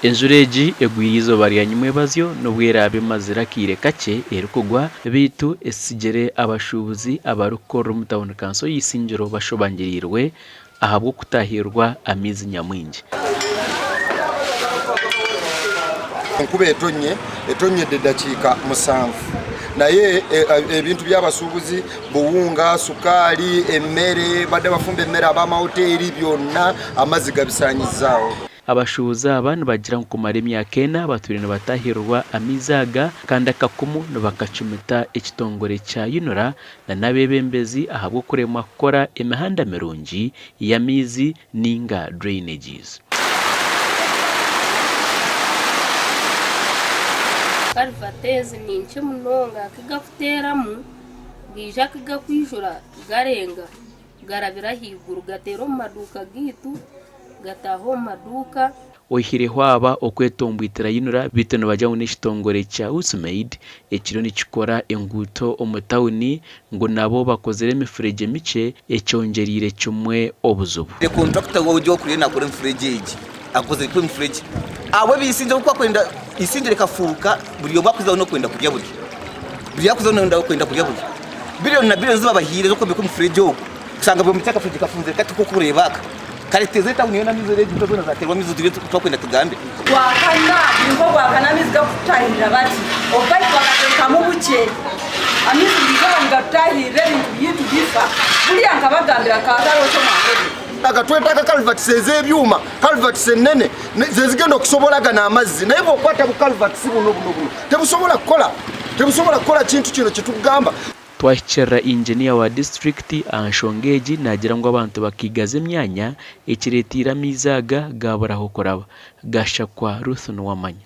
Enjura egi egwire eizooba rya nyimwebazyo n'obu eraabe emazire akaire kakye erikugwa beitu etsigire abashuubuzi abarikukorera omu tauni kanso y'Isingiro bashobangiriirwe ahabw'okutahirirwa amaizi nyamwingi. Enkuba etonnye, etonnyedde eddakiika musanvu naye ebintu by'abasuubuzi buwunga, sukaali, emmere, badde bafumba emmere ab'amawoteeri byonna amazzi gabisaanyizzaawo. Abashuubuzi aba nibagira ngu kumara emyaka ena batwire nibatahirirwa amaizi aga kandi akakumu nibakacumita ekitongore kya UNRA na n'abeebembezi ahabw'okuremwa kukora emihanda mirungi y'amaizi ninga drainages. Karivati ezi ni nkye munonga ku gakuteeramu gaija ku gakwijura garenga garabira ahaiguru gateera omu maduuka gaitu gataaha omu maduuka. Oihireho aba okwetombwitira UNRA beitu nibagira ngu n'ekitongore kya USMAID ekiriyo nikikora enguuto omu tauni ngu nabo bakozire emifuregye mikye ekyongyereire kimwe obuzibu. Kontrakita ogwo okuriyo nakora emifuregye egi akozire kubi emifuregye ahabw'ebisinge obu akwenda eisingye rikafuuka buri omwe akuzaho n'okwenda kurya buryo buri akuzaho n'okwenda kurya buryo Biliyoni na biliyoni ezi babahaire ez'okwombeka omufuregye ogu, kushanga buri omuti akafuregye kafunzire kati nk'oku orikureeba aka, kareteeza etawuni yoona amaizi reero enguuto zoona zaateerwa amaizi turiyo twakwenda tugambe. Gwakana buri nk'ogwakana amaizi gakututahirira bati obupaipu bakateekamu bukye amaizi buri izooba nigatutahirira ebintu byaitu bifa buriya nkabagambira nkaba tariho eki mwakozire. Aga twetaaga culverts ez'ebyuma, culverts enene zezigenda okusobola gano amazzi naye bwokwata bu culverts buno buno buno tebusobola kukola tebusobola kukola kintu kino kyetukugamba. Twahikirira Inginiya wa disiturikiti aha nshonga egi naagira ngu abantu bakaigaza emyanya ekireeteire amaizi aga gaabura ah'okuraba. Gashakwa Ruth Nuwamanya.